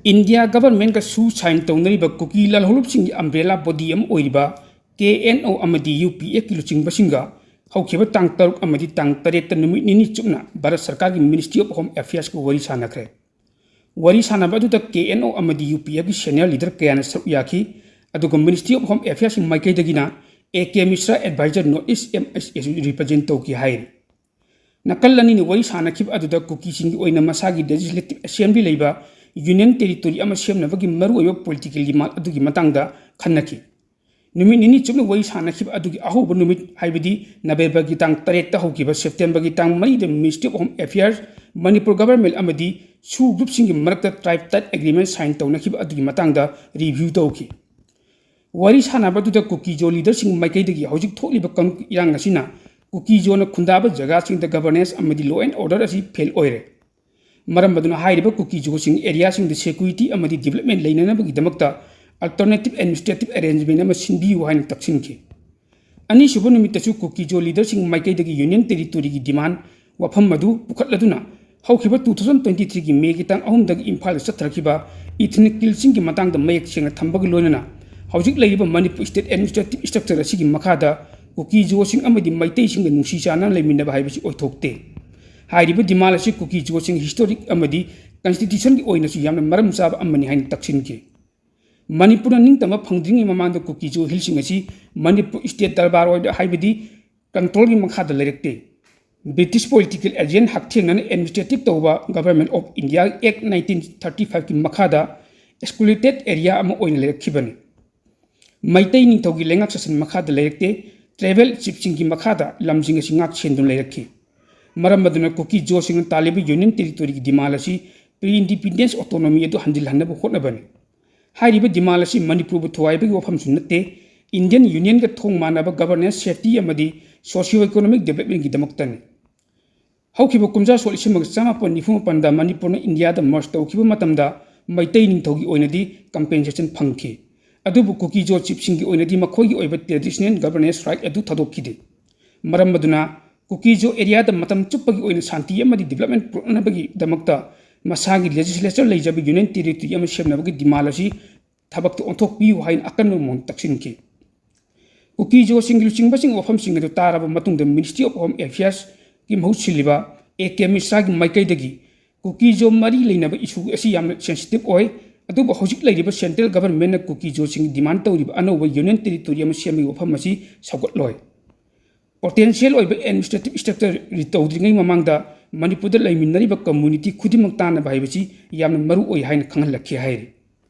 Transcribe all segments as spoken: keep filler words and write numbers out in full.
India ꯒꯚꯔꯟꯃꯦꯟꯠꯀ ꯁꯨ sign ꯇꯧꯅꯔꯤꯕ ꯀꯨꯀꯤ ꯂꯥꯜꯍꯧꯂꯨꯞꯁꯤꯡꯒꯤ umbrella body ꯑꯃ ꯑꯣꯏꯔꯤꯕ ꯀꯦ ꯑꯦꯟ ꯑꯣ ꯑꯃꯗꯤ ꯌꯨ ꯄꯤ ꯑꯦꯐꯀꯤ ꯂꯨꯆꯤꯡꯕꯁꯤꯡꯒ ꯍꯧꯈꯤꯕ ꯇꯥꯡ ꯇꯔꯨꯛ ꯑꯃꯗꯤ ꯇꯥꯡ ꯇꯔꯦꯠꯇ ꯅꯨꯃꯤꯠ ꯅꯤꯅꯤ ꯆꯨꯞꯅ ꯚꯥꯔꯠ ꯁꯔꯀꯥꯔꯒꯤ Ministry of Home Affairsꯀ ꯋꯥꯔꯤ ꯁꯥꯟꯅꯈ꯭ꯔꯦ꯫ ꯋꯥꯔꯤ ꯁꯥꯟꯅꯕ ꯑꯗꯨꯗ ꯀꯦ ꯑꯦꯟ ꯑꯣ ꯑꯃꯗꯤ ꯌꯨ ꯄꯤ ꯑꯦꯐꯀꯤ senior leader ꯀꯌꯥꯅ ꯁꯔꯨꯛ ꯌꯥꯈꯤ꯫ ꯑꯗꯨꯒ Ministry of Home Affairsꯀꯤ ꯃꯥꯏꯀꯩꯗꯒꯤꯅ A K ꯃꯤꯁ꯭ꯔꯥ, advisor North East M H Aꯁꯨ represent ꯇꯧꯈꯤ ꯍꯥꯏꯔꯤ꯫ ꯅꯥꯀꯜ ꯑꯅꯤꯅ ꯋꯥꯔꯤ ꯁꯥꯟꯅꯈꯤꯕ ꯑꯗꯨꯗ ꯀꯨꯀꯤꯁꯤꯡꯒꯤ ꯑꯣꯏꯅ ꯃꯁꯥꯒꯤ Legislative Assembly ꯂꯩꯕ Union Territory ꯑꯃ ꯁꯦꯝꯅꯕꯒꯤ ꯃꯔꯨꯑꯣꯏꯕ political demand ꯑꯗꯨꯒꯤ ꯃꯇꯥꯡꯗ ꯈꯟꯅꯈꯤ꯫ ꯅꯨꯃꯤꯠ ꯅꯤꯅꯤ ꯆꯨꯞꯅ ꯋꯥꯔꯤ ꯁꯥꯟꯅꯈꯤꯕ ꯑꯗꯨꯒꯤ ꯑꯍꯧꯕ ꯅꯨꯃꯤꯠ, ꯍꯥꯏꯕꯗꯤ Novemberꯒꯤ ꯇꯥꯡ ꯇꯔꯦꯠꯇ ꯍꯧꯈꯤꯕ Septemberꯒꯤ ꯇꯥꯡ ꯃꯔꯤꯗ Ministry of Home Affairs, Manipur government ꯑꯃꯗꯤ ꯁꯨ ꯒ꯭ꯔꯨꯞꯁꯤꯡꯒꯤ ꯃꯔꯛꯇ tripartite agreement sign ꯇꯧꯅꯈꯤꯕ ꯑꯗꯨꯒꯤ ꯃꯇꯥꯡꯗ review ꯇꯧꯈꯤ꯫ ꯋꯥꯔꯤ ꯁꯥꯟꯅꯕꯗꯨꯗ ꯀꯨꯀꯤꯖꯣ leaderꯁꯤꯡ ꯃꯥꯏꯀꯩꯗꯒꯤ ꯍꯧꯖꯤꯛ ꯊꯣꯛꯂꯤꯕ ꯀꯥꯡꯂꯨꯞꯀꯤ ꯏꯔꯥꯡ ꯑꯁꯤꯅ ꯀꯨꯀꯤꯖꯣꯅ ꯈꯨꯟꯗꯥꯕ ꯖꯒꯥꯁꯤꯡꯗ governance ꯑꯃꯗꯤ law and order ꯑꯁꯤ fail ꯑꯣꯏꯔꯦ꯫ ꯃꯔꯝ ꯑꯗꯨꯅ ꯍꯥꯏꯔꯤꯕ ꯀꯨꯀꯤꯖꯣꯁꯤꯡ areaꯁꯤꯡꯗ security ꯑꯃꯗꯤ development ꯂꯩꯅꯅꯕꯒꯤꯗꯃꯛꯇ alternative administrative arrangement ꯑꯃ ꯁꯤꯟꯕꯤꯌꯨ ꯍꯥꯏꯅ ꯇꯛꯁꯤꯟꯈꯤ꯫ ꯑꯅꯤꯁꯨꯕ ꯅꯨꯃꯤꯠꯇꯁꯨ ꯀꯨꯀꯤꯖꯣ leaderꯁꯤꯡ ꯃꯥꯏꯀꯩꯗꯒꯤ Union Territoryꯒꯤ demand ꯋꯥꯐꯝ ꯑꯗꯨ ꯄꯨꯈꯠꯂꯗꯨꯅ ꯍꯧꯈꯤꯕ two thousand twenty threeꯒꯤ Mayꯒꯤ ꯇꯥꯡ ꯑꯍꯨꯝꯗꯒꯤ ꯏꯝꯐꯥꯜꯗ ꯆꯠꯊꯔꯛꯈꯤꯕ ethnic cleansingꯒꯤ ꯃꯇꯥꯡꯗ ꯃꯌꯦꯛ ꯁꯦꯡꯅ ꯊꯝꯕꯒ ꯂꯣꯏꯅꯅ ꯍꯧꯖꯤꯛ ꯂꯩꯔꯤꯕ ꯃꯅꯤꯄꯨꯔ state administrative structure ꯑꯁꯤꯒꯤ ꯃꯈꯥꯗ ꯀꯨꯀꯤꯖꯣꯁꯤꯡ ꯑꯃꯗꯤ ꯃꯩꯇꯩꯁꯤꯡꯒ ꯅꯨꯡꯁꯤ ꯆꯥꯟꯅꯅ ꯂꯩꯃꯤꯟꯅꯕ ꯍꯥꯏꯕꯁꯤ ꯑꯣꯏꯊꯣꯛꯇꯦ꯫ ꯍꯥꯏꯔꯤꯕ demand ꯑꯁꯤ ꯀꯨꯀꯤꯖꯣꯁꯤꯡ historic ꯑꯃꯗꯤ constitutionꯒꯤ ꯑꯣꯏꯅꯁꯨ ꯌꯥꯝꯅ ꯃꯔꯝ ꯆꯥꯕ ꯑꯃꯅꯤ ꯍꯥꯏꯅ ꯇꯛꯁꯤꯟꯈꯤ꯫ ꯃꯅꯤꯄꯨꯔꯅ ꯅꯤꯡꯇꯝꯕ ꯐꯪꯗ꯭ꯔꯤꯉꯩ ꯃꯃꯥꯡꯗ ꯀꯨꯀꯤꯖꯣ hillꯁꯤꯡ ꯑꯁꯤ ꯃꯅꯤꯄꯨꯔ state ꯗꯔꯕꯥꯔ ꯑꯣꯏꯕ, ꯍꯥꯏꯕꯗꯤ controlꯒꯤ ꯃꯈꯥꯗ ꯂꯩꯔꯛꯇꯦ꯫ British political agent ꯍꯛꯊꯦꯡꯅꯅ administrative ꯇꯧꯕ Government of India Act nineteen thirty fiveꯀꯤ ꯃꯈꯥꯗ excluded area ꯑꯃ ꯑꯣꯏꯅ ꯂꯩꯔꯛꯈꯤꯕꯅꯤ꯫ ꯃꯩꯇꯩ ꯅꯤꯡꯊꯧꯒꯤ ꯂꯩꯉꯥꯛ ꯁꯥꯁꯟ ꯃꯈꯥꯗ ꯂꯩꯔꯛꯇꯦ꯫ Tribal chiefꯁꯤꯡꯒꯤ ꯃꯈꯥꯗ ꯂꯝꯁꯤꯡ ꯑꯁꯤ ꯉꯥꯛ ꯁꯦꯟꯗꯨꯅ ꯂꯩꯔꯛꯈꯤ꯫ ꯃꯔꯝ ꯑꯗꯨꯅ ꯀꯨꯀꯤꯖꯣꯁꯤꯡꯅ ꯇꯥꯜꯂꯤꯕ Union Territoryꯒꯤ demand ꯑꯁꯤ pre-independence autonomy ꯑꯗꯨ ꯍꯟꯖꯤꯜꯍꯟꯅꯕ ꯍꯣꯠꯅꯕꯅꯤ꯫ ꯍꯥꯏꯔꯤꯕ demand ꯑꯁꯤ ꯃꯅꯤꯄꯨꯔꯕꯨ ꯊꯨꯒꯥꯏꯕꯒꯤ ꯋꯥꯐꯝꯁꯨ ꯅꯠꯇꯦ, Indian Unionꯒ ꯊꯣꯡ ꯃꯥꯟꯅꯕ governance, safety ꯑꯃꯗꯤ socio-economic developmentꯒꯤꯗꯃꯛꯇꯅꯤ꯫ ꯍꯧꯈꯤꯕ ꯀꯨꯝꯖꯥ ꯁꯣꯛ ꯂꯤꯁꯤꯡ ꯑꯃꯒ ꯆꯃꯥꯄꯟ ꯅꯤꯐꯨ ꯃꯥꯄꯟꯗ ꯃꯅꯤꯄꯨꯔꯅ ꯏꯟꯗꯤꯌꯥꯗ merge ꯇꯧꯈꯤꯕ ꯃꯇꯝꯗ ꯃꯩꯇꯩ ꯅꯤꯡꯊꯧꯒꯤ ꯑꯣꯏꯅꯗꯤ compensation ꯐꯪꯈꯤ꯫ ꯑꯗꯨꯕꯨ ꯀꯨꯀꯤꯖꯣ chiefꯁꯤꯡꯒꯤ ꯑꯣꯏꯅꯗꯤ ꯃꯈꯣꯏꯒꯤ ꯑꯣꯏꯕ traditional governance right ꯑꯗꯨ ꯊꯥꯗꯣꯛꯈꯤꯗꯦ꯫ ꯃꯔꯝ ꯑꯗꯨꯅ ꯀꯨꯀꯤꯖꯣ areaꯗ ꯃꯇꯝ ꯆꯨꯞꯄꯒꯤ ꯑꯣꯏꯅ ꯁꯥꯟꯇꯤ ꯑꯃꯗꯤ development ꯄꯨꯔꯛꯅꯕꯒꯤꯗꯃꯛꯇ ꯃꯁꯥꯒꯤ ꯂꯦꯖꯤꯁꯂꯦꯆꯔ ꯂꯩꯖꯕ ꯌꯨꯅꯤꯌꯟ ꯇꯦꯔꯤꯇꯣꯔꯤ ꯑꯃ ꯁꯦꯝꯅꯕꯒꯤ ꯗꯤꯃꯥꯟ ꯑꯁꯤ ꯊꯕꯛꯇ ꯑꯣꯟꯊꯣꯛꯄꯤꯌꯨ ꯍꯥꯏꯅ ꯑꯀꯟꯕ ꯃꯑꯣꯡꯗ ꯇꯛꯁꯤꯟꯈꯤ꯫ ꯀꯨꯀꯤꯖꯣꯁꯤꯡꯒꯤ ꯂꯨꯆꯤꯡꯕꯁꯤꯡꯒꯤ ꯋꯥꯐꯝꯁꯤꯡ ꯑꯗꯨ ꯇꯥꯔꯕ ꯃꯇꯨꯡꯗ Ministry of Home Affairsꯀꯤ ꯃꯍꯨꯠ ꯁꯤꯜꯂꯤꯕ ꯑꯦ ꯀꯦ ꯃꯤꯁ꯭ꯔꯥꯒꯤ ꯃꯥꯏꯀꯩꯗꯒꯤ ꯀꯨꯀꯤꯖꯣ ꯃꯔꯤ ꯂꯩꯅꯕ ꯏꯁꯨ ꯑꯁꯤ ꯌꯥꯝꯅ ꯁꯦꯟꯁꯤꯇꯤꯚ ꯑꯣꯏ, ꯑꯗꯨꯕꯨ ꯍꯧꯖꯤꯛ ꯂꯩꯔꯤꯕ ꯁꯦꯟꯇ꯭ꯔꯦꯜ ꯒꯚꯔꯟꯃꯦꯟꯠꯅ ꯀꯨꯀꯤꯖꯣꯁꯤꯡ ꯗꯤꯃꯥꯟ ꯇꯧꯔꯤꯕ ꯑꯅꯧꯕ ꯌꯨꯅꯤꯌꯟ ꯇꯦꯔꯤꯇꯣꯔꯤ ꯑꯃ ꯁꯦꯝꯕꯒꯤ ꯋꯥꯐꯝ ꯑꯁꯤ ꯁꯧꯒꯠꯂꯣꯏ꯫ ꯄꯣꯇꯦꯟꯁꯤꯌꯦꯜ ꯑꯣꯏꯕ ꯑꯦꯗꯃꯤꯅꯤꯁꯇ꯭ꯔꯦꯇꯤꯚ ꯁ꯭ꯇ꯭ꯔꯛꯆꯔ ꯇꯧꯗ꯭ꯔꯤꯉꯩ ꯃꯃꯥꯡꯗ ꯃꯅꯤꯄꯨꯔꯗ ꯂꯩꯃꯤꯟꯅꯔꯤꯕ ꯀꯝꯃ꯭ꯌꯨꯅꯤꯇꯤ ꯈꯨꯗꯤꯡꯃꯛ ꯇꯥꯟꯅꯕ ꯍꯥꯏꯕꯁꯤ ꯌꯥꯝꯅ ꯃꯔꯨ ꯑꯣꯏ ꯍꯥꯏꯅ ꯈꯪꯍꯜꯂꯛꯈꯤ ꯍꯥꯏꯔꯤ꯫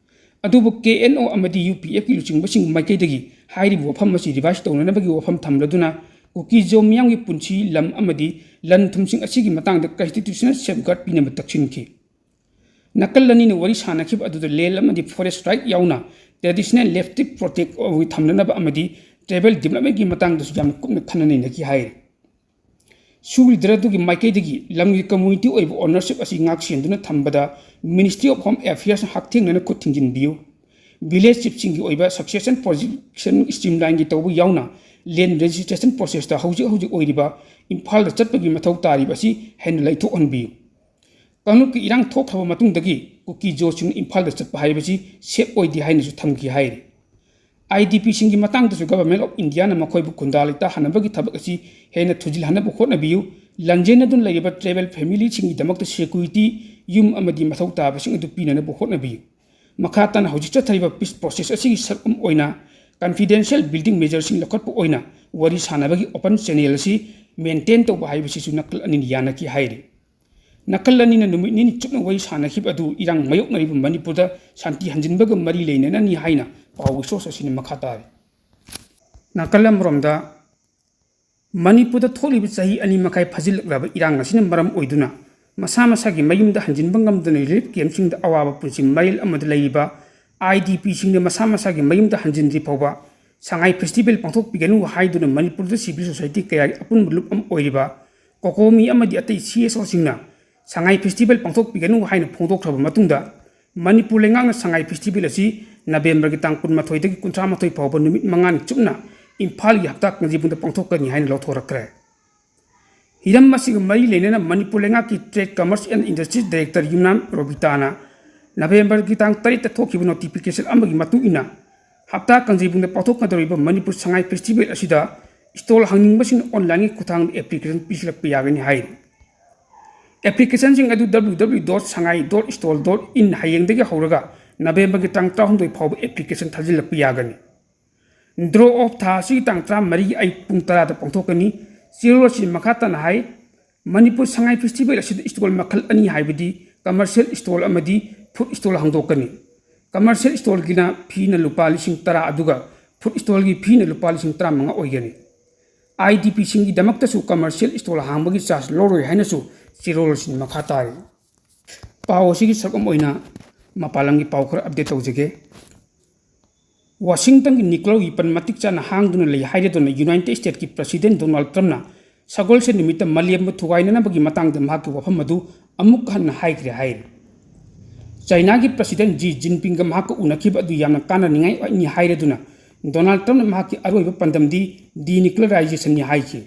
ꯑꯗꯨꯕꯨ ꯀꯦ ꯑꯦꯟ ꯑꯣ ꯑꯃꯗꯤ ꯌꯨ ꯄꯤ ꯑꯦꯐꯀꯤ ꯂꯨꯆꯤꯡꯕꯁꯤꯡ ꯃꯥꯏꯀꯩꯗꯒꯤ ꯍꯥꯏꯔꯤꯕ ꯋꯥꯐꯝ ꯑꯁꯤ ꯔꯤꯚꯥꯏꯁ ꯇꯧꯅꯅꯕꯒꯤ ꯋꯥꯐꯝ ꯊꯝꯂꯗꯨꯅ ꯀꯨꯀꯤꯖꯣ ꯃꯤꯌꯥꯝꯒꯤ ꯄꯨꯟꯁꯤ, ꯂꯝ ꯑꯃꯗꯤ ꯂꯟ ꯊꯨꯝꯁꯤꯡ ꯑꯁꯤꯒꯤ ꯃꯇꯥꯡꯗ ꯀꯟꯁꯇꯤꯇ꯭ꯌꯨꯁꯅꯦꯜ ꯁꯦꯐꯒꯥꯔꯗ ꯄꯤꯅꯕ ꯇꯛꯁꯤꯟꯈꯤ꯫ ꯅꯥꯀꯜ ꯑꯅꯤꯅ ꯋꯥꯔꯤ ꯁꯥꯅꯈꯤꯕ ꯑꯗꯨꯗ ꯂꯦꯟ ꯑꯃꯗꯤ ꯐꯣꯔꯦꯁ꯭ꯠ ꯔꯥꯏꯠ ꯌꯥꯎꯅ ꯇ꯭ꯔꯦꯗꯤꯁꯅꯦꯜ ꯂꯦꯟꯗꯁꯤꯞ ꯄ꯭ꯔꯣꯇꯦꯛ ꯊꯝꯅꯅꯕ ꯑꯃꯗꯤ ꯇ꯭ꯔꯥꯏꯕꯦꯜ ꯗꯤꯕꯦꯂꯞꯃꯦꯟꯠꯀꯤ ꯃꯇꯥꯡꯗꯁꯨ ꯌꯥꯝꯅ ꯀꯨꯞꯅ ꯈꯟꯅ ꯅꯩꯅꯈꯤ ꯍꯥꯏꯔꯤ꯫ ꯁꯨ ꯂꯤꯗꯔ ꯑꯗꯨꯒꯤ ꯃꯥꯏꯀꯩꯗꯒꯤ ꯂꯝꯒꯤ ꯀꯝꯃ꯭ꯌꯨꯅꯤꯇꯤ ꯑꯣꯏꯕ ꯑꯣꯅꯔꯁꯤꯞ ꯑꯁꯤ ꯉꯥꯛ ꯁꯦꯟꯗꯨꯅ ꯊꯝꯕꯗ Ministry of Home Affairsꯅ ꯍꯛꯊꯦꯡꯅꯅ ꯈꯨꯠ ꯊꯤꯡꯖꯤꯟꯕꯤꯌꯨ꯫ ꯚꯤꯂꯦꯖ ꯆꯤꯐꯁꯤꯡꯒꯤ ꯑꯣꯏꯕ ꯁꯛꯁꯦꯁꯟ ꯄ꯭ꯔꯣꯖꯦꯛꯁꯟ ꯁ꯭ꯇ꯭ꯔꯤꯝꯂꯥꯏꯟꯒꯤ ꯇꯧꯕ ꯌꯥꯎꯅ ꯂꯦꯟ ꯔꯦꯖꯤꯁꯇ꯭ꯔꯦꯁꯟ ꯄ꯭ꯔꯣꯁꯦꯁꯇ ꯍꯧꯖꯤꯛ ꯍꯧꯖꯤꯛ ꯑꯣꯏꯔꯤꯕ ꯏꯝꯐꯥꯜꯗ ꯆꯠꯄꯒꯤ ꯃꯊꯧ ꯇꯥꯔꯤꯕ ꯑꯁꯤ ꯍꯦꯟꯅ ꯂꯩꯊꯣꯛꯍꯟꯕꯤꯌꯨ꯫ ꯀꯥꯡꯂꯨꯞꯀꯤ ꯏꯔꯥꯡ ꯊꯣꯛꯈ꯭ꯔꯕ ꯃꯇꯨꯡꯗꯒꯤ ꯀꯨꯀꯤꯖꯣꯁꯤꯡꯅ ꯏꯝꯐꯥꯜꯗ ꯆꯠꯄ ꯍꯥꯏꯕꯁꯤ ꯁꯦꯐ ꯑꯣꯏꯗꯦ ꯍꯥꯏꯅꯁꯨ ꯊꯝꯈꯤ ꯍꯥꯏꯔꯤ꯫ ꯑꯥꯏ ꯗꯤ ꯄꯤꯁꯤꯡꯒꯤ ꯃꯇꯥꯡꯗꯁꯨ Government of Indiaꯅ ꯃꯈꯣꯏꯕꯨ ꯈꯨꯟꯗꯥ ꯂꯩꯇꯥꯍꯟꯅꯕꯒꯤ ꯊꯕꯛ ꯑꯁꯤ ꯍꯦꯟꯅ ꯊꯨꯖꯤꯜꯍꯟꯅꯕ ꯍꯣꯠꯅꯕꯤꯌꯨ꯫ ꯂꯥꯟꯖꯦꯟꯅꯗꯨꯅ ꯂꯩꯔꯤꯕ ꯇ꯭ꯔꯥꯏꯕꯦꯜ ꯐꯦꯃꯤꯂꯤꯁꯤꯡꯒꯤꯗꯃꯛꯇ ꯁꯦꯀ꯭ꯌꯨꯔꯤꯇꯤ ꯌꯨꯝ ꯑꯃꯗꯤ ꯃꯊꯧ ꯇꯥꯕꯁꯤꯡ ꯑꯗꯨ ꯄꯤꯅꯅꯕ ꯍꯣꯠꯅꯕꯤꯌꯨ꯫ ꯃꯈꯥ ꯇꯥꯅ ꯍꯧꯖꯤꯛ ꯆꯠꯊꯔꯤꯕ ꯄꯤꯁ ꯄ꯭ꯔꯣꯁꯦꯁ ꯑꯁꯤꯒꯤ ꯁꯔꯨꯛ ꯑꯃ ꯑꯣꯏꯅ ꯀꯟꯐꯤꯗꯦꯟꯁꯤꯌꯦꯜ ꯕꯤꯜꯗꯤꯡ ꯃꯦꯖꯔꯁꯤꯡ ꯂꯧꯈꯠꯄ ꯑꯣꯏꯅ ꯋꯥꯔꯤ ꯁꯥꯅꯕꯒꯤ ꯑꯣꯄꯟ ꯆꯦꯅꯦꯜ ꯑꯁꯤ ꯃꯦꯟꯇꯦꯟ ꯇꯧꯕ ꯍꯥꯏꯕꯁꯤꯁꯨ ꯅꯥꯀꯜ ꯑꯅꯤꯅ ꯌꯥꯅꯈꯤ ꯍꯥꯏꯔꯤ꯫ ꯅꯥꯀꯜ ꯑꯅꯤꯅ ꯅꯨꯃꯤꯠ ꯅꯤꯅꯤ ꯆꯨꯞꯅ ꯋꯥꯔꯤ ꯁꯥꯅꯈꯤꯕ ꯑꯗꯨ ꯏꯔꯥꯡ ꯃꯥꯌꯣꯛꯅꯔꯤꯕ ꯃꯅꯤꯄꯨꯔꯗ ꯁꯥꯟꯇꯤ ꯍꯟꯖꯤꯟꯕꯒ ꯃꯔꯤ ꯂꯩꯅꯅꯅꯤ ꯍꯥꯏꯅ ꯄꯥꯎꯒꯤ ꯁꯣꯔꯁ ꯑꯁꯤꯅ ꯃꯈꯥ ꯇꯥꯔꯤ꯫ ꯅꯥꯀꯜ ꯑꯃꯔꯣꯝꯗ, ꯃꯅꯤꯄꯨꯔꯗ ꯊꯣꯛꯂꯤꯕ ꯆꯍꯤ ꯑꯅꯤ ꯃꯈꯥꯏ ꯐꯥꯖꯤꯜꯂꯛꯂꯕ ꯏꯔꯥꯡ ꯑꯁꯤꯅ ꯃꯔꯝ ꯑꯣꯏꯗꯨꯅ ꯃꯁꯥ ꯃꯁꯥꯒꯤ ꯃꯌꯨꯝꯗ ꯍꯟꯖꯤꯟꯕ ꯉꯝꯗꯅ ꯔꯤꯂꯤꯐ ꯀꯦꯝꯞꯁꯤꯡꯗ ꯑꯋꯥꯕ ꯄꯨꯟꯁꯤ ꯃꯔꯦꯜ ꯑꯃꯗ ꯂꯩꯔꯤꯕ ꯑꯥꯏ ꯗꯤ ꯄꯤꯁꯤꯡꯅ ꯃꯁꯥ ꯃꯁꯥꯒꯤ ꯃꯌꯨꯝꯗ ꯍꯟꯖꯤꯟꯗ꯭ꯔꯤ ꯐꯥꯎꯕ ꯁꯉꯥꯏ ꯐꯦꯁꯇꯤꯚꯦꯜ ꯄꯥꯡꯊꯣꯛꯄꯤꯒꯅꯨ ꯍꯥꯏꯗꯨꯅ ꯃꯅꯤꯄꯨꯔꯗ ꯁꯤꯚꯤꯜ ꯁꯣꯁꯥꯏꯇꯤ ꯀꯌꯥꯒꯤ ꯑꯄꯨꯟꯕ ꯂꯨꯞ ꯑꯃ ꯑꯣꯏꯔꯤꯕ ꯀꯣꯀꯣꯃꯤ ꯑꯃꯗꯤ ꯑꯇꯩ ꯁꯤ ꯑꯦꯁ ꯑꯣꯁꯤꯡꯅ ꯁꯉꯥꯏ ꯐꯦꯁꯇꯤꯚꯦꯜ ꯄꯥꯡꯊꯣꯛꯄꯤꯒꯅꯨ ꯍꯥꯏꯅ ꯐꯣꯡꯗꯣꯛꯈ꯭ꯔꯕ ꯃꯇꯨꯡꯗ, ꯃꯅꯤꯄꯨꯔ ꯂꯩꯉꯥꯛꯅ ꯁꯉꯥꯏ ꯐꯦꯁꯇꯤꯚꯦꯜ ꯑꯁꯤ ꯅꯕꯦꯝꯕꯔꯒꯤ ꯇꯥꯡ ꯀꯨꯟꯃꯥꯊꯣꯏꯗꯒꯤ ꯀꯨꯟꯊ꯭ꯔꯥ ꯃꯥꯊꯣꯏ ꯐꯥꯎꯕ ꯅꯨꯃꯤꯠ ꯃꯉꯥꯅꯤ ꯆꯨꯞꯅ ꯏꯝꯐꯥꯜꯒꯤ ꯍꯞꯇꯥ ꯀꯥꯡꯖꯩꯕꯨꯡꯗ ꯄꯥꯡꯊꯣꯛꯀꯅꯤ ꯍꯥꯏꯅ ꯂꯧꯊꯣꯔꯛꯈ꯭ꯔꯦ꯫ ꯍꯤꯔꯝ ꯑꯁꯤꯒ ꯃꯔꯤ ꯂꯩꯅꯅ ꯃꯅꯤꯄꯨꯔ ꯂꯩꯉꯥꯛꯀꯤ Trade, Commerce and Industries Director ꯌꯨꯝꯅꯥꯝ ꯔꯣꯕꯤꯇꯥꯅ ꯅꯕꯦꯝꯕꯔꯒꯤ ꯇꯥꯡ ꯇꯔꯦꯠꯇ ꯊꯣꯛꯈꯤꯕ notification ꯑꯃꯒꯤ ꯃꯇꯨꯡ ꯏꯟꯅ, ꯍꯞꯇꯥ ꯀꯥꯡꯖꯩꯕꯨꯡꯗ ꯄꯥꯡꯊꯣꯛꯀꯗꯧꯔꯤꯕ ꯃꯅꯤꯄꯨꯔ ꯁꯉꯥꯏ festival ꯑꯁꯤꯗ stall ꯍꯥꯡꯅꯤꯡꯕꯁꯤꯡꯅ online-ꯒꯤ ꯈꯨꯠꯊꯥꯡꯗ application ꯄꯤꯁꯤꯜꯂꯛꯄ ꯌꯥꯒꯅꯤ ꯍꯥꯏꯔꯤ꯫ Application-ꯁꯤꯡ ꯑꯗꯨ W W W dot sangai dot stall dot in ꯍꯌꯦꯡꯗꯒꯤ ꯍꯧꯔꯒ ꯅꯕꯦꯝꯕꯔꯒꯤ ꯇꯥꯡ ꯇꯔꯥꯍꯨꯝꯗꯣꯏ ꯐꯥꯎꯕ application ꯊꯥꯖꯤꯜꯂꯛꯄ ꯌꯥꯒꯅꯤ꯫ Draw off ꯊꯥ ꯑꯁꯤꯒꯤ ꯇꯥꯡ ꯇꯔꯥꯃꯔꯤ ꯑꯌꯨꯛ ꯄꯨꯡ ꯇꯔꯥꯗ ꯄꯥꯡꯊꯣꯛꯀꯅꯤ꯫ ꯆꯦꯔꯣꯜ ꯑꯁꯤ ꯃꯈꯥ ꯇꯥꯅ ꯍꯥꯏ, ꯃꯅꯤꯄꯨꯔ ꯁꯉꯥꯏ festival ꯑꯁꯤꯗ stall ꯃꯈꯜ ꯑꯅꯤ, ꯍꯥꯏꯕꯗꯤ commercial stall ꯑꯃꯗꯤ food stall ꯍꯥꯡꯗꯣꯛꯀꯅꯤ꯫ Commercial stall-ꯒꯤꯅ fee-ꯅ ꯂꯨꯄꯥ ꯂꯤꯁꯤꯡ ꯇꯔꯥ, ꯑꯗꯨꯒ food stall-ꯒꯤ fee-ꯅ ꯂꯨꯄꯥ ꯂꯤꯁꯤꯡ ꯇꯔꯥꯃꯉꯥ ꯑꯣꯏꯒꯅꯤ꯫ I D P-ꯁꯤꯡꯒꯤꯗꯃꯛꯇꯁꯨ commercial stall ꯍꯥꯡꯕꯒꯤ charge ꯂꯧꯔꯣꯏ ꯍꯥꯏꯅꯁꯨ ꯆꯦꯔꯣꯜ ꯑꯁꯤꯅ ꯃꯈꯥ ꯇꯥꯔꯤ꯫ ꯄꯥꯎ ꯑꯁꯤꯒꯤ ꯁꯔꯨꯛ ꯑꯃ ꯑꯣꯏꯅ ꯃꯄꯥꯟ ꯂꯝꯒꯤ ꯄꯥꯎ ꯈꯔ update ꯇꯧꯖꯒꯦ꯫ ꯋꯥꯁꯤꯡꯇꯟꯒꯤ nuclear weapon ꯃꯇꯤꯛ ꯆꯥꯅ ꯍꯥꯡꯗꯨꯅ ꯂꯩ ꯍꯥꯏꯔꯗꯨꯅ United States-ꯀꯤ President Donald Trump-ꯅ ꯁꯒꯣꯜꯁꯦꯟ ꯅꯨꯃꯤꯠꯇ ꯃꯥꯂꯦꯝꯕꯨ ꯊꯨꯒꯥꯏꯅꯅꯕꯒꯤ ꯃꯇꯥꯡꯗ ꯃꯍꯥꯛꯀꯤ ꯋꯥꯐꯝ ꯑꯗꯨ ꯑꯃꯨꯛ ꯍꯟꯅ ꯍꯥꯏꯈ꯭ꯔꯦ ꯍꯥꯏꯔꯤ꯫ ꯆꯥꯏꯅꯥꯒꯤ President Xi Jinping-ꯒ ꯃꯍꯥꯛꯀ ꯎꯅꯈꯤꯕ ꯑꯗꯨ ꯌꯥꯝꯅ ꯀꯥꯟꯅꯅꯤꯡꯉꯥꯏ ꯑꯣꯏꯅꯤ ꯍꯥꯏꯔꯗꯨꯅ Donald Trump-ꯅ ꯃꯍꯥꯛꯀꯤ ꯑꯔꯣꯏꯕ ꯄꯥꯟꯗꯝꯗꯤ denuclearization-ꯅꯤ ꯍꯥꯏꯈꯤ꯫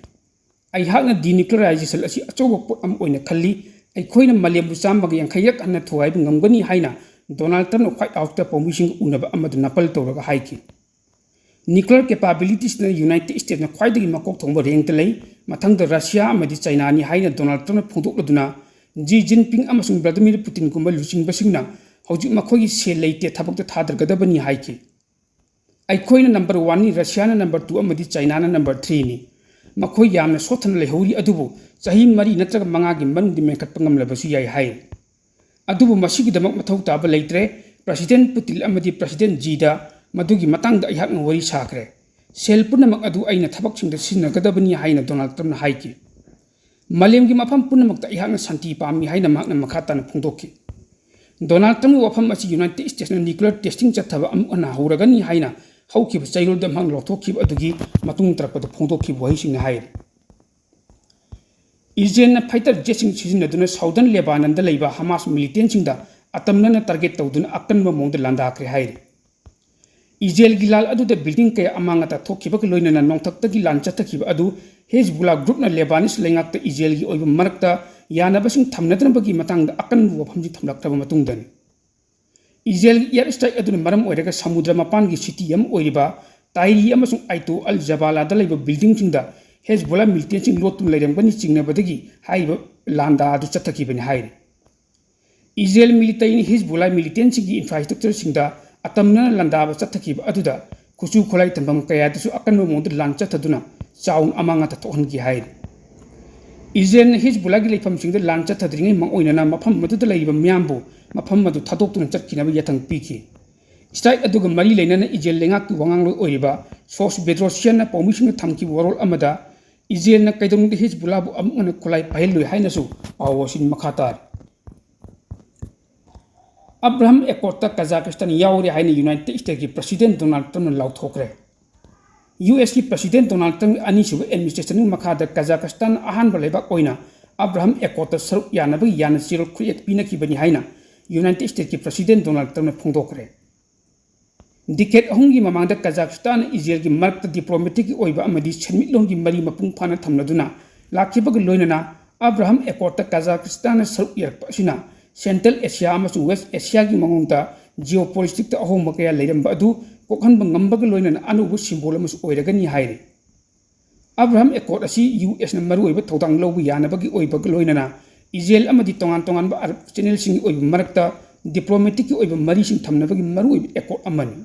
"ꯑꯩꯍꯥꯛꯅ denuclearization ꯑꯁꯤ ꯑꯆꯧꯕ ꯄꯣꯠ ꯑꯃ ꯑꯣꯏꯅ ꯈꯜꯂꯤ꯫ ꯑꯩꯈꯣꯏꯅ ꯃꯥꯂꯦꯝꯕꯨ ꯆꯥꯝꯃꯒ ꯌꯥꯡꯈꯩꯔꯛ ꯍꯟꯅ ꯊꯨꯒꯥꯏꯕ ꯉꯝꯒꯅꯤ" ꯍꯥꯏꯅ Donald Trump-ꯅ White House-ꯇ ꯄꯥꯎꯃꯤꯁꯤꯡꯒ ꯎꯅꯕ ꯑꯃꯗ ꯅꯥꯄꯜ ꯇꯧꯔꯒ ꯍꯥꯏꯈꯤ꯫ Nuclear capabilities-ꯅ United States-ꯅ ꯈ꯭ꯋꯥꯏꯗꯒꯤ ꯃꯀꯣꯛ ꯊꯣꯡꯕ rank-ꯇ ꯂꯩ, ꯃꯊꯪꯗ Russia ꯑꯃꯗꯤ China-ꯅꯤ ꯍꯥꯏꯅ Donald Trump-ꯅ ꯐꯣꯡꯗꯣꯛꯂꯗꯨꯅ, Xi Jinping ꯑꯃꯁꯨꯡ Vladimir Putin-ꯒꯨꯝꯕ ꯂꯨꯆꯤꯡꯕꯁꯤꯡꯅ ꯍꯧꯖꯤꯛ ꯃꯈꯣꯏꯒꯤ ꯁꯦꯜ ꯂꯩꯇꯦ, ꯊꯕꯛꯇ ꯊꯥꯗꯔꯒꯗꯕꯅꯤ ꯍꯥꯏꯈꯤ꯫ "ꯑꯩꯈꯣꯏꯅ number one-ꯅꯤ, Russia-ꯅ number two ꯑꯃꯗꯤ China-ꯅ number three-ꯅꯤ꯫ ꯃꯈꯣꯏ ꯌꯥꯝꯅ ꯁꯣꯠꯊꯅ ꯂꯩꯍꯧꯔꯤ, ꯑꯗꯨꯕꯨ ꯆꯍꯤ ꯃꯔꯤ ꯅꯠꯇ꯭ꯔꯒ ꯃꯉꯥꯒꯤ ꯃꯅꯨꯡꯗ ꯃꯦꯟꯈꯠꯄ ꯉꯝꯂꯕꯁꯨ ꯌꯥꯏ" ꯍꯥꯏ꯫ ꯑꯗꯨꯕꯨ ꯃꯁꯤꯒꯤꯗꯃꯛ ꯃꯊꯧ ꯇꯥꯕ ꯂꯩꯇ꯭ꯔꯦ꯫ President Putin ꯑꯃꯗꯤ President Xi-ꯗ ꯃꯗꯨꯒꯤ ꯃꯇꯥꯡꯗ ꯑꯩꯍꯥꯛꯅ ꯋꯥꯔꯤ ꯁꯥꯈ꯭ꯔꯦ꯫ "ꯁꯦꯜ ꯄꯨꯝꯅꯃꯛ ꯑꯗꯨ ꯑꯩꯅ ꯊꯕꯛꯁꯤꯡꯗ ꯁꯤꯖꯤꯟꯅꯒꯗꯕꯅꯤ" ꯍꯥꯏꯅ Donald Trump-ꯅ ꯍꯥꯏꯈꯤ꯫ "ꯃꯥꯂꯦꯝꯒꯤ ꯃꯐꯝ ꯄꯨꯝꯅꯃꯛꯇ ꯑꯩꯍꯥꯛꯅ ꯁꯥꯟꯇꯤ ꯄꯥꯝꯃꯤ" ꯍꯥꯏꯅ ꯃꯍꯥꯛꯅ ꯃꯈꯥ ꯇꯥꯅ ꯐꯣꯡꯗꯣꯛꯈꯤ꯫ Donald Trump-ꯒꯤ ꯋꯥꯐꯝ ꯑꯁꯤ United States-ꯅ nuclear testing ꯆꯠꯊꯕ ꯑꯃꯨꯛ ꯍꯟꯅ ꯍꯧꯔꯒꯅꯤ ꯍꯥꯏꯅ ꯍꯧꯈꯤꯕ ꯆꯌꯣꯜꯗ ꯃꯍꯥꯛꯅ ꯂꯧꯊꯣꯛꯈꯤꯕ ꯑꯗꯨꯒꯤ ꯃꯇꯨꯡ ꯇꯥꯔꯛꯄꯗ ꯐꯣꯡꯗꯣꯛꯈꯤꯕ ꯋꯥꯍꯩꯁꯤꯡꯅ ꯍꯥꯏꯔꯤ꯫ ꯏꯖꯔꯦꯜꯅ fighter jet-ꯁꯤꯡ ꯁꯤꯖꯤꯟꯅꯗꯨꯅ Southern Lebanon-ꯗ ꯂꯩꯕ Hamas militant-ꯁꯤꯡꯗ ꯑꯇꯝꯅꯅ target ꯇꯧꯗꯨꯅ ꯑꯀꯟꯕ ꯃꯑꯣꯡꯗ ꯂꯥꯟꯗꯥꯈ꯭ꯔꯦ ꯍꯥꯏꯔꯤ꯫ ꯏꯖꯔꯦꯜꯒꯤ ꯂꯥꯜ ꯑꯗꯨꯗ building ꯀꯌꯥ ꯑꯃꯥꯡ ꯑꯇꯥ ꯊꯣꯛꯈꯤꯕꯒ ꯂꯣꯏꯅꯅ ꯅꯣꯡꯊꯛꯇꯒꯤ ꯂꯥꯟ ꯆꯠꯊꯈꯤꯕ ꯑꯗꯨ ꯍꯤꯖꯕꯨꯜꯂꯥ groupꯅ ꯂꯦꯕꯥꯅꯤꯁ ꯂꯩꯉꯥꯛꯇ ꯏꯖꯔꯦꯜꯒꯤ ꯑꯣꯏꯕ ꯃꯔꯛꯇ ꯌꯥꯅꯕꯁꯤꯡ ꯊꯝꯅꯗꯅꯕꯒꯤ ꯃꯇꯥꯡꯗ ꯑꯀꯟꯕ ꯋꯥꯐꯝꯁꯤ ꯊꯝꯂꯛꯇ꯭ꯔꯕ ꯃꯇꯨꯡꯗꯅꯤ꯫ ꯏꯖꯔꯦꯜꯒꯤ air strike ꯑꯗꯨꯅ ꯃꯔꯝ ꯑꯣꯏꯔꯒ ꯁꯃꯨꯗ꯭ꯔ ꯃꯄꯥꯟꯒꯤ city ꯑꯃ ꯑꯣꯏꯔꯤꯕ ꯇꯥꯏꯔꯤ ꯑꯃꯁꯨꯡ ꯑꯥꯏꯇꯣ ꯑꯜ ꯖꯕꯥꯂꯥꯗ ꯂꯩꯕ buildingꯁꯤꯡꯗ ꯍꯦꯖꯕꯣꯂꯥ militantꯁꯤꯡ ꯂꯣꯠꯇꯨꯅ ꯂꯩꯔꯝꯒꯅꯤ ꯆꯤꯡꯅꯕꯗꯒꯤ ꯍꯥꯏꯔꯤꯕ ꯂꯥꯟꯗꯥ ꯑꯗꯨ ꯆꯠꯊꯈꯤꯕꯅꯤ ꯍꯥꯏꯔꯤ꯫ ꯏꯖꯔꯦꯜ militaryꯅ ꯍꯤꯖꯕꯨꯜꯂꯥ militantꯁꯤꯡꯒꯤ infrastructureꯁꯤꯡꯗ ꯑꯇꯝꯅꯅ ꯂꯥꯟꯗꯥꯕ ꯆꯠꯊꯈꯤꯕ ꯑꯗꯨꯗ ꯈꯨꯠꯁꯨ ꯈꯨꯠꯂꯥꯏ ꯊꯝꯐꯝ ꯀꯌꯥꯗꯁꯨ ꯑꯀꯟꯕ ꯃꯑꯣꯡꯗ ꯂꯥꯟ ꯆꯠꯊꯗꯨꯅ ꯆꯥꯎꯅ ꯑꯃꯥꯡ ꯑꯇꯥ ꯊꯣꯛꯍꯟꯈꯤ ꯍꯥꯏꯔꯤ꯫ ꯏꯖꯔꯦꯜꯅ ꯍꯤꯖꯕꯨꯜꯂꯥꯒꯤ ꯂꯩꯐꯝꯁꯤꯡꯗ ꯂꯥꯟ ꯆꯠꯊꯗ꯭ꯔꯤꯉꯩ ꯃꯥꯡꯑꯣꯏꯅꯅ ꯃꯐꯝ ꯑꯗꯨꯗ ꯂꯩꯔꯤꯕ ꯃꯤꯌꯥꯝꯕꯨ ꯃꯐꯝ ꯑꯗꯨ ꯊꯥꯗꯣꯛꯇꯨꯅ ꯆꯠꯈꯤꯅꯕ ꯌꯥꯊꯪ ꯄꯤꯈꯤ꯫ Strike ꯑꯗꯨꯒ ꯃꯔꯤ ꯂꯩꯅꯅ ꯏꯖꯔꯦꯜ ꯂꯩꯉꯥꯛꯀꯤ ꯋꯥꯉꯥꯡꯂꯣꯏ ꯑꯣꯏꯔꯤꯕ ꯁꯣꯁ ꯕꯦꯗ꯭ꯔꯣꯁꯤꯌꯥꯟꯅ ꯄꯥꯎꯃꯤꯁꯤꯡꯗ ꯊꯝꯈꯤꯕ ꯋꯥꯔꯣꯜ ꯑꯃꯗ ꯏꯖꯔꯦꯜꯅ ꯀꯩꯗꯧꯅꯨꯡꯗ ꯍꯤꯖꯕꯨꯜꯂꯥꯕꯨ ꯑꯃꯨꯛ ꯍꯟꯅ ꯈꯨꯠꯂꯥꯏ ꯄꯥꯏꯍꯜꯂꯣꯏ ꯍꯥꯏꯅꯁꯨ ꯄꯥꯎ ꯑꯁꯤꯅ ꯃꯈꯥ ꯇꯥꯔꯤ꯫ ꯑꯕ꯭ꯔꯥꯍꯝ Accordꯇ ꯀꯖꯥꯀꯤꯁꯇꯥꯟ ꯌꯥꯎꯔꯦ ꯍꯥꯏꯅ United Statesꯀꯤ President Donald Trumpꯅ ꯂꯥꯎꯊꯣꯛꯈ꯭ꯔꯦ꯫ USꯀꯤ President Donald Trumpꯀꯤ ꯑꯅꯤꯁꯨꯕ administrationꯒꯤ ꯃꯈꯥꯗ ꯀꯖꯥꯀꯤꯁꯇꯥꯟ ꯑꯍꯥꯟꯕ ꯂꯩꯕꯥꯛ ꯑꯣꯏꯅ ꯑꯕ꯭ꯔꯥꯍꯝ Accordꯇ ꯁꯔꯨꯛ ꯌꯥꯅꯕꯒꯤ ꯌꯥꯅ ꯆꯦꯔꯣꯜ ꯈꯨꯠꯌꯦꯛ ꯄꯤꯅꯈꯤꯕꯅꯤ ꯍꯥꯏꯅ United Statesꯀꯤ President Donald Trumpꯅ ꯐꯣꯡꯗꯣꯛꯈ꯭ꯔꯦ꯫ Decade ꯑꯍꯨꯝꯒꯤ ꯃꯃꯥꯡꯗ ꯀꯖꯥꯀꯤꯁꯇꯥꯟꯅ ꯏꯖꯔꯦꯜꯒꯤ ꯃꯔꯛꯇ diplomaticꯀꯤ ꯑꯣꯏꯕ ꯑꯃꯗꯤ ꯁꯦꯟꯃꯤꯠꯂꯣꯟꯒꯤ ꯃꯔꯤ ꯃꯄꯨꯡ ꯐꯥꯅ ꯊꯝꯅꯗꯨꯅ ꯂꯥꯛꯈꯤꯕꯒ ꯂꯣꯏꯅꯅ ꯑꯕ꯭ꯔꯥꯍꯝ Accordꯇ ꯀꯖꯥꯀꯤꯁꯇꯥꯟꯅ ꯁꯔꯨꯛ ꯌꯥꯔꯛꯄ ꯑꯁꯤꯅ Central Asia ꯑꯃꯁꯨꯡ West Asiaꯒꯤ ꯃꯑꯣꯡꯗ geopoliticsꯇ ꯑꯍꯣꯡꯕ ꯀꯌꯥ ꯂꯩꯔꯝꯕ ꯑꯗꯨ ꯀꯣꯛꯍꯟꯕ ꯉꯝꯕꯒ ꯂꯣꯏꯅꯅ ꯑꯅꯧꯕ symbol ꯑꯃꯁꯨ ꯑꯣꯏꯔꯒꯅꯤ ꯍꯥꯏꯔꯤ꯫ ꯑꯕ꯭ꯔꯥꯍꯝ Accord ꯑꯁꯤ USꯅ ꯃꯔꯨꯑꯣꯏꯕ ꯊꯧꯗꯥꯡ ꯂꯧꯕ ꯌꯥꯅꯕꯒꯤ ꯑꯣꯏꯕꯒ ꯂꯣꯏꯅꯅ ꯏꯖꯔꯦꯜ ꯑꯃꯗꯤ ꯇꯣꯉꯥꯟ ꯇꯣꯉꯥꯟꯕ ꯑꯔꯕ channelꯁꯤꯡꯒꯤ ꯑꯣꯏꯕ ꯃꯔꯛꯇ diplomaticꯀꯤ ꯑꯣꯏꯕ ꯃꯔꯤꯁꯤꯡ ꯊꯝꯅꯕꯒꯤ ꯃꯔꯨꯑꯣꯏꯕ accord ꯑꯃꯅꯤ꯫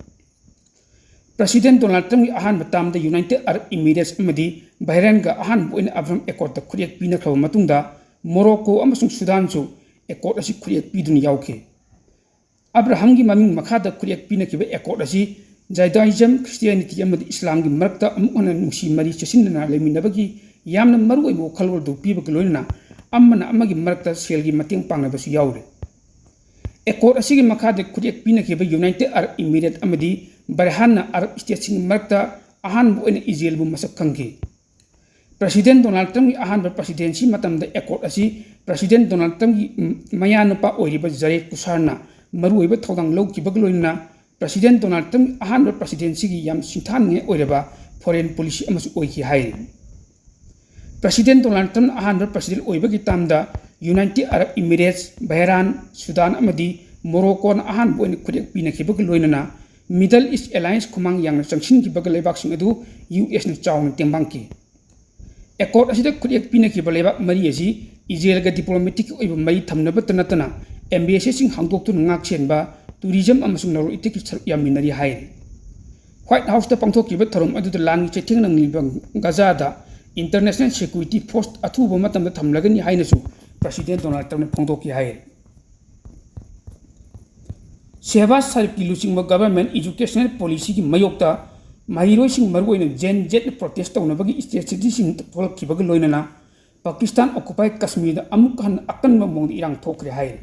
President Donald Trumpꯀꯤ ꯑꯍꯥꯟꯕ termꯗ United Arab Emirates ꯑꯃꯗꯤ ꯕꯍꯔꯦꯟꯒ ꯑꯍꯥꯟꯕ ꯑꯣꯏꯅ ꯑꯕ꯭ꯔꯥꯍꯝ Accordꯇ ꯈꯨꯠꯌꯦꯛ ꯄꯤꯅꯈ꯭ꯔꯕ ꯃꯇꯨꯡꯗ Morocco ꯑꯃꯁꯨꯡ ꯁꯨꯗꯥꯟꯁꯨ Accord ꯑꯁꯤ ꯈꯨꯠꯌꯦꯛ ꯄꯤꯗꯨꯅ ꯌꯥꯎꯈꯤ꯫ ꯑꯕ꯭ꯔꯥꯍꯝꯒꯤ ꯃꯃꯤꯡ ꯃꯈꯥꯗ ꯈꯨꯠꯌꯦꯛ ꯄꯤꯅꯈꯤꯕ Accord ꯑꯁꯤ Judaism, Christianity ꯑꯃꯗꯤ ꯏꯁꯂꯥꯝꯒꯤ ꯃꯔꯛꯇ ꯑꯃꯨꯛ ꯍꯟꯅ ꯅꯨꯡꯁꯤ ꯃꯔꯤ ꯆꯦꯠꯁꯤꯟꯅꯅ ꯂꯩꯃꯤꯟꯅꯕꯒꯤ ꯌꯥꯝꯅ ꯃꯔꯨꯑꯣꯏꯕ ꯋꯥꯈꯜꯂꯣꯟ ꯑꯗꯨ ꯄꯤꯕꯒ ꯂꯣꯏꯅꯅ ꯑꯃꯅ ꯑꯃꯒꯤ ꯃꯔꯛꯇ ꯁꯦꯜꯒꯤ ꯃꯇꯦꯡ ꯄꯥꯡꯅꯕꯁꯨ ꯌꯥꯎꯔꯤ꯫ Accord ꯑꯁꯤꯒꯤ ꯃꯈꯥꯗ ꯈꯨꯠꯌꯦꯛ ꯄꯤꯅꯈꯤꯕ United Arab Emirates ꯑꯃꯗꯤ ꯕꯍꯔꯦꯟꯅ Arab stateꯁꯤꯡꯒꯤ ꯃꯔꯛꯇ ꯑꯍꯥꯟꯕ ꯑꯣꯏꯅ ꯏꯖꯔꯦꯜꯕꯨ ꯃꯁꯛ ꯈꯪꯈꯤ꯫ President Donald Trumpꯀꯤ ꯑꯍꯥꯟꯕ presidency ꯃꯇꯝꯗ Accord ꯑꯁꯤ President Donald Trumpꯀꯤ, ꯎꯝ, ꯃꯌꯥꯅꯨꯄꯥ ꯑꯣꯏꯔꯤꯕ Jared Kushnerꯅ ꯃꯔꯨꯑꯣꯏꯕ ꯊꯧꯗꯥꯡ ꯂꯧꯈꯤꯕꯒ ꯂꯣꯏꯅꯅ President Donald Trumpꯀꯤ ꯑꯍꯥꯟꯕ presidencyꯒꯤ ꯌꯥꯝ ꯁꯤꯡꯊꯥꯅꯤꯡꯉꯥꯏ ꯑꯣꯏꯔꯕ foreign policy ꯑꯃꯁꯨ ꯑꯣꯏꯈꯤ ꯍꯥꯏꯔꯤ꯫ President Donald Trump ꯑꯍꯥꯟꯕ president ꯑꯣꯏꯕꯒꯤ ꯇꯥꯝꯗ United Arab Emirates, ꯕꯍꯔꯥꯟ, ꯁꯨꯗꯥꯟ ꯑꯃꯗꯤ ꯃꯣꯔꯣꯀꯣꯅ ꯑꯍꯥꯟꯕ ꯑꯣꯏꯅ ꯈꯨꯠꯌꯦꯛ ꯄꯤꯅꯈꯤꯕꯒ ꯂꯣꯏꯅꯅ Middle East Alliance ꯈꯨꯃꯥꯡ ꯌꯥꯡꯅ ꯆꯪꯁꯤꯟꯈꯤꯕꯒ ꯂꯩꯕꯥꯛꯁꯤꯡ ꯑꯗꯨ ꯌꯨ ꯑꯦꯁꯅ ꯆꯥꯎꯅ ꯇꯦꯡꯕꯥꯡꯈꯤ꯫ Accord ꯑꯁꯤꯗ ꯈꯨꯠꯌꯦꯛ ꯄꯤꯅꯈꯤꯕ ꯂꯩꯕꯥꯛ ꯃꯔꯤ ꯑꯁꯤ ꯏꯖꯔꯦꯜꯒ diplomatic ꯑꯣꯏꯕ ꯃꯔꯤ ꯊꯝꯅꯕꯇ ꯅꯠꯇꯅ embassy ꯁꯤꯡ ꯍꯥꯡꯗꯣꯛꯇꯨꯅ ꯉꯥꯛꯁꯦꯟꯕ, tourism ꯑꯃꯁꯨꯡ ꯂꯂꯣꯟ ꯏꯇꯤꯛꯀꯤ ꯁꯔꯨꯛ ꯌꯥꯃꯤꯟꯅꯔꯤ ꯍꯥꯏꯔꯤ꯫ White House ꯇ ꯄꯥꯡꯊꯣꯛꯈꯤꯕ ꯊꯧꯔꯝ ꯑꯗꯨꯗ ꯂꯥꯟꯒꯤ ꯆꯩꯊꯦꯡ ꯅꯪꯂꯤꯕ ꯒꯖꯥꯗ international security force ꯑꯊꯨꯕ ꯃꯇꯝꯗ ꯊꯝꯂꯒꯅꯤ ꯍꯥꯏꯅꯁꯨ President Donald Trump ꯅ ꯐꯣꯡꯗꯣꯛꯈꯤ ꯍꯥꯏꯔꯤ꯫ ꯁꯦꯍꯕꯥꯖ ꯁꯔꯤꯐꯀꯤ ꯂꯨꯆꯤꯡꯕ government educational policy ꯒꯤ ꯃꯥꯌꯣꯛꯇ ꯃꯍꯩꯔꯣꯏꯁꯤꯡ, ꯃꯔꯨꯑꯣꯏꯅ Gen Z ꯅ protest ꯇꯧꯅꯕꯒꯤ strategy ꯁꯤꯡ ꯊꯣꯛꯂꯛꯈꯤꯕꯒ ꯂꯣꯏꯅꯅ Pakistan occupied Kashmir ꯗ ꯑꯃꯨꯛ ꯍꯟꯅ ꯑꯀꯟꯕ ꯃꯑꯣꯡꯗ ꯏꯔꯥꯡ ꯊꯣꯛꯈ꯭ꯔꯦ ꯍꯥꯏꯔꯤ꯫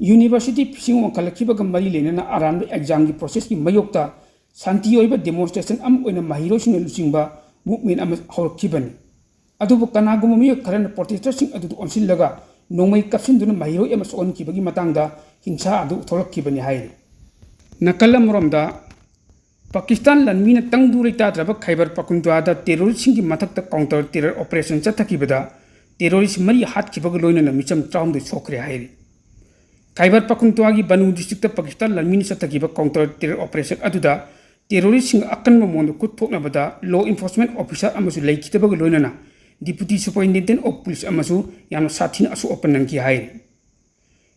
University ꯐꯤꯁꯤꯡ ꯋꯥꯡꯈꯠꯂꯛꯈꯤꯕꯒ ꯃꯔꯤ ꯂꯩꯅꯅ ꯑꯔꯥꯟꯕ exam ꯒꯤ process ꯀꯤ ꯃꯥꯌꯣꯛꯇ ꯁꯥꯟꯇꯤ ꯑꯣꯏꯕ demonstration ꯑꯃ ꯑꯣꯏꯅ ꯃꯍꯩꯔꯣꯏꯁꯤꯡꯅ ꯂꯨꯆꯤꯡꯕ movement ꯑꯃ ꯍꯧꯔꯛꯈꯤꯕꯅꯤ꯫ ꯑꯗꯨꯕꯨ ꯀꯅꯥꯒꯨꯝꯕ ꯃꯤꯑꯣꯏ ꯈꯔꯅ protester ꯁꯤꯡ ꯑꯗꯨꯗ ꯑꯣꯟꯁꯤꯜꯂꯒ ꯅꯣꯡꯃꯩ ꯀꯥꯞꯁꯤꯟꯗꯨꯅ ꯃꯍꯩꯔꯣꯏ ꯑꯃ ꯁꯣꯛꯍꯟꯈꯤꯕꯒꯤ ꯃꯇꯥꯡꯗ ꯍꯤꯡꯁꯥ ꯑꯗꯨ ꯊꯣꯛꯂꯛꯈꯤꯕꯅꯤ ꯍꯥꯏꯔꯤ꯫ ꯅꯥꯀꯜ ꯑꯃꯔꯣꯝꯗ, ꯄꯥꯀꯤꯁꯇꯥꯟ ꯂꯥꯟꯃꯤꯅ ꯇꯪꯗꯨ ꯂꯩꯇꯥꯗ꯭ꯔꯕ ꯈꯥꯏꯕꯔ ꯄꯥꯈꯨꯟꯇ꯭ꯋꯥꯗ terrorist ꯁꯤꯡꯒꯤ ꯃꯊꯛꯇ counter terror operation ꯆꯠꯊꯈꯤꯕꯗ terrorist ꯃꯔꯤ ꯍꯥꯠꯈꯤꯕꯒ ꯂꯣꯏꯅꯅ ꯃꯤꯆꯝ ꯇꯔꯥꯍꯨꯝꯗꯣꯏ ꯁꯣꯛꯈ꯭ꯔꯦ ꯍꯥꯏꯔꯤ꯫ ꯈꯥꯏꯕꯔ ꯄꯥꯈꯨꯟꯇ꯭ꯋꯥꯒꯤ ꯕꯅꯨ district ꯇ ꯄꯥꯀꯤꯁꯇꯥꯟ ꯂꯥꯟꯃꯤꯅ ꯆꯠꯊꯈꯤꯕ counter terror operation ꯑꯗꯨꯗ terrorist ꯁꯤꯡ ꯑꯀꯟꯕ ꯃꯑꯣꯡꯗ ꯈꯨꯠ ꯊꯣꯛꯅꯕꯗ law enforcement officer ꯑꯃꯁꯨ ꯂꯩꯈꯤꯗꯕꯒ ꯂꯣꯏꯅꯅ Deputy Superintendent of Police ꯑꯃꯁꯨ ꯌꯥꯝꯅ ꯁꯥꯊꯤꯅ ꯑꯁꯣꯛ ꯑꯄꯟ ꯅꯪꯈꯤ ꯍꯥꯏꯔꯤ꯫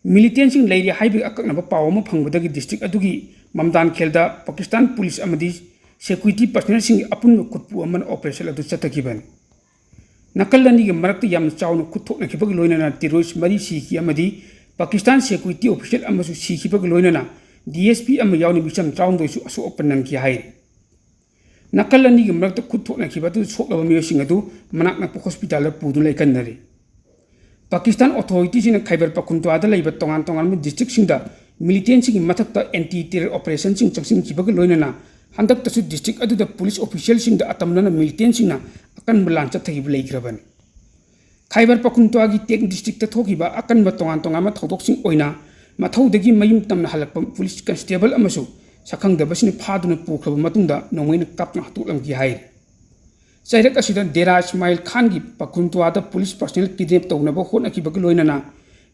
Militant ꯁꯤꯡ ꯂꯩꯔꯤ ꯍꯥꯏꯕꯒꯤ ꯑꯀꯛꯅꯕ ꯄꯥꯎ ꯑꯃ ꯐꯪꯕꯗꯒꯤ district ꯑꯗꯨꯒꯤ ꯃꯝꯗꯥꯟ ꯈꯦꯜꯗ ꯄꯥꯀꯤꯁꯇꯥꯟ police ꯑꯃꯗꯤ security personnel ꯁꯤꯡꯒꯤ ꯑꯄꯨꯟꯕ ꯈꯨꯠꯄꯨ ꯑꯃꯅ operation ꯑꯗꯨ ꯆꯠꯊꯈꯤꯕꯅꯤ꯫ ꯅꯥꯀꯜ ꯑꯅꯤꯒꯤ ꯃꯔꯛꯇ ꯌꯥꯝꯅ ꯆꯥꯎꯅ ꯈꯨꯠ ꯊꯣꯛꯅꯈꯤꯕꯒ ꯂꯣꯏꯅꯅ terrorist ꯃꯔꯤ ꯁꯤꯈꯤ ꯑꯃꯗꯤ ꯄꯥꯀꯤꯁꯇꯥꯟ security official ꯑꯃꯁꯨ ꯁꯤꯈꯤꯕꯒ ꯂꯣꯏꯅꯅ D S P ꯑꯃ ꯌꯥꯎꯅ ꯃꯤꯆꯝ ꯇꯔꯥꯍꯨꯝꯗꯣꯏꯁꯨ ꯑꯁꯣꯛ ꯑꯄꯟ ꯅꯪꯈꯤ ꯍꯥꯏꯔꯤ꯫ ꯅꯥꯀꯜ ꯑꯅꯤꯒꯤ ꯃꯔꯛꯇ ꯈꯨꯠ ꯊꯣꯛꯅꯈꯤꯕ ꯑꯗꯨ ꯁꯣꯛꯂꯕ ꯃꯤꯑꯣꯏꯁꯤꯡ ꯑꯗꯨ ꯃꯅꯥꯛ ꯅꯛꯄ hospital ꯗ ꯄꯨꯗꯨꯅ ꯂꯩꯀꯟꯅꯔꯤ꯫ ꯄꯥꯀꯤꯁꯇꯥꯟ authority ꯁꯤꯡꯅ ꯈꯥꯏꯕꯔ ꯄꯥꯈꯨꯟꯇ꯭ꯋꯥꯗ ꯂꯩꯕ ꯇꯣꯉꯥꯟ ꯇꯣꯉꯥꯟꯕ district ꯁꯤꯡꯗ militant ꯁꯤꯡꯒꯤ ꯃꯊꯛꯇ anti terror operation ꯁꯤꯡ ꯆꯪꯁꯤꯟꯈꯤꯕꯒ ꯂꯣꯏꯅꯅ ꯍꯟꯗꯛꯇꯁꯨ district ꯑꯗꯨꯗ police official ꯁꯤꯡꯗ ꯑꯇꯝꯅꯅ militant ꯁꯤꯡꯅ ꯑꯀꯟꯕ ꯂꯥꯟ ꯆꯠꯊꯈꯤꯕ ꯂꯩꯈ꯭ꯔꯕꯅꯤ꯫ ꯈꯥꯏꯕꯔ ꯄꯥꯈꯨꯟꯇ꯭ꯋꯥꯒꯤ ꯇꯦꯛ district ꯇ ꯊꯣꯛꯈꯤꯕ ꯑꯀꯟꯕ ꯇꯣꯉꯥꯟ ꯇꯣꯉꯥꯟꯕ ꯊꯧꯗꯣꯛꯁꯤꯡ ꯑꯣꯏꯅ ꯃꯊꯧꯗꯒꯤ ꯃꯌꯨꯝ ꯇꯝꯅ ꯍꯜꯂꯛꯄ police constable ꯑꯃꯁꯨ ꯁꯛꯈꯪꯗꯕꯁꯤꯡꯅ ꯐꯥꯗꯨꯅ ꯄꯨꯈ꯭ꯔꯕ ꯃꯇꯨꯡꯗ ꯅꯣꯡꯃꯩꯅ ꯀꯥꯞꯇꯨꯅ ꯍꯥꯠꯇꯣꯛꯂꯝꯈꯤ ꯍꯥꯏꯔꯤ꯫ ꯆꯩꯔꯛ ꯑꯁꯤꯗ ꯗꯦꯔꯥ ꯏꯁꯃꯥꯏꯜ ꯈꯥꯟꯒꯤ ꯄꯈꯨꯟꯇ꯭ꯋꯥꯗ ꯄꯨꯂꯤꯁ ꯄꯔꯁꯅꯦꯜ ꯀꯤꯗꯅꯦꯞ ꯇꯧꯅꯕ ꯍꯣꯠꯅꯈꯤꯕꯒ ꯂꯣꯏꯅꯅ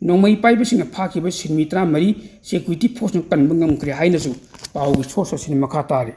ꯅꯣꯡꯃꯩ ꯄꯥꯏꯕꯁꯤꯡꯅ ꯐꯥꯈꯤꯕ ꯁꯤꯟꯃꯤ ꯇꯔꯥꯃꯔꯤ ꯁꯦꯀ꯭ꯌꯨꯔꯤꯇꯤ ꯐꯣꯔꯁꯅ ꯀꯟꯕ ꯉꯝꯈ꯭ꯔꯦ ꯍꯥꯏꯅꯁꯨ ꯄꯥꯎꯒꯤ ꯁꯣꯔꯁ ꯑꯁꯤꯅ ꯃꯈꯥ ꯇꯥꯔꯤ꯫